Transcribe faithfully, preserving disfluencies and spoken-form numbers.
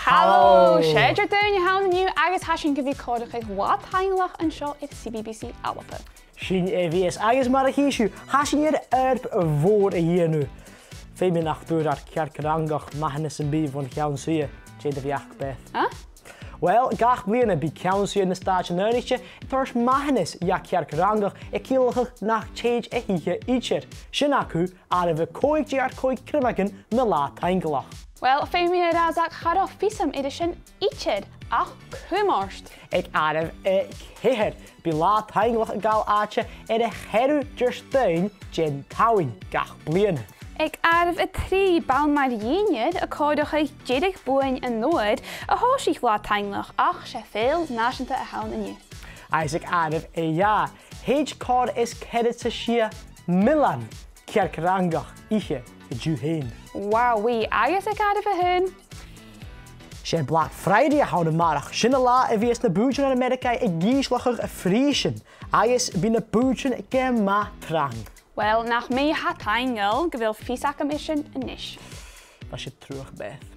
Halò! Halò! 'S e Diardaoin a th' ann an-diugh agus tha sinn gu bhith a' comharrachadh Latha Taingealachd an seo air C B B C ALBA. Sin e, a Mhias, agus mar a chì sibh, tha sinn air oidhirp mhòr a dhèanamh. Feumaidh nach d' fhuair ar cearc-fhraingich maitheanas sam bith bhon cheann-suidhe. Dè do bheachd, Beth? Huh? Uill, gach bliadhna bidh ceann-suidhe nan Stàitean Aonaichte a' toirt maitheanas dha cearc-fhraingich, a' ciallachadh nach tèid a h-ithe idir. Sin agaibh àireamh a còig deug air còig criomagan mu Latha Taingealachd. Uill, feumaidh mi a ràdh, Zach, cha robh fios agam air a sin idir, ach cumaibh ort. Aig àireamh a ceithir, bidh Latha Taingealachd a' gabhail àite air a' cheathramh Diardaoin den t-Samhain gach bliadhna. Aig àireamh a trì, b' ann mar dhìnnear a' comharrachadh deireadh Bhuain an Fhoghair a thòisich Latha Taingealachd, ach 's e fèill nàiseanta a th' ann an-diugh. Agus aig àireamh a dhà, thèid còrr is ceathrad 's a sia millean cearc-fhraingich ithe an-diugh fhèin. Wow, wi, agus aig àireamh a h-aon? 'S e Black Friday a th' ann a-màireach, sin an latha a bhios na bùithtean ann an Ameireagaidh ag ìsleachadh a' phrìsean, agus bidh na bùithtean gu math trang. Uill, nach mi a tha taingeil gu bheil fios agam air sin a-nis. Bha siud truagh, Beth.